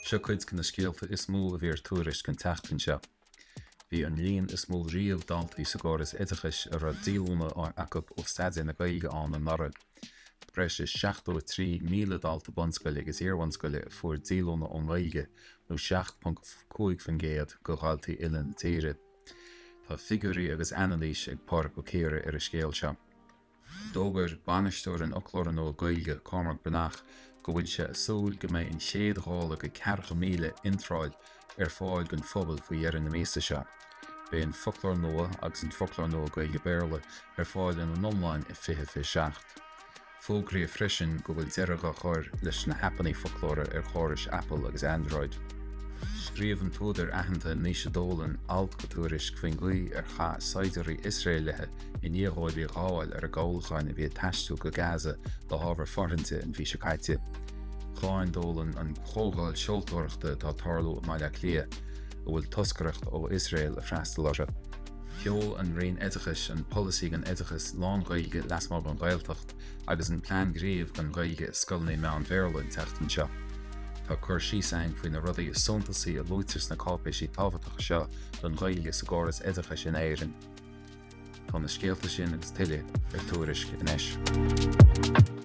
Seo cuid de na scéalta is mó a bhí ar Tuairisc an tseachtain seo. Bhí an líon is mó riamh daltaí sa gcóras oideachais a raibh díolúine acu ó staidéar na Gaeilge ann anuraidh. Breis is 73,000 dalta bunscoile agus iarbhunscoile a fuair díolúine ón nGaeilge, nó 7.5% de dhaltaí uile na tíre. Tá figiúirí agus anailís ag Pádraig Ó Ciardha ar an scéal seo. D'fhógair bainisteoir an Fhoclóra Nua Gaeilge, Cormac Breathnach, go bhfuil sé ag súil go mbeidh an chéad ghála de 40,000 iontráil ar fáil don phobal faoi dheireadh na míosa seo. Beidh an Foclóir Nua agus an Foclóir Nua Gaeilge-Béarla ar fáil ina n-iomláin i 2027. Fógraíodh freisin go bhfuil deireadh á chur leis na haipeanna foclóra ar chórais Apple agus Android. Scríobh an t-údar aitheanta Naoise Dolan alt do Tuairisc faoin gcaoi ar chaith saighdiúirí Iosraelacha i ndiaidh dóibh í a ghabháil ar a gcabhlacháin a bhí ag taisteal go Gaza le hábhar fóirithinte an mhí seo caite. Cháin Dolan an chomhdháil seoltóireachta atá ag tarlú i mBaile Átha Cliath, a bhfuil toscaireacht ó Iosrael ag freastal orthu. Sheol an Roinn Oideachais an Polasaí don Oideachas lán-Ghaeilge lasmuigh den Ghaeltacht agus an Plean Gnímh don Ghaeilge i scoileanna meán-Bhéarla an tseachtain seo. Tá cur síos againn faoi na rudaí is suntasaí a luaitear sna cáipéisí tábhachtacha seo don Ghaeilge sa gcóras oideachais in Éirinn. Tá na scéalta sin agus tuilleadh ar Tuairisc anois.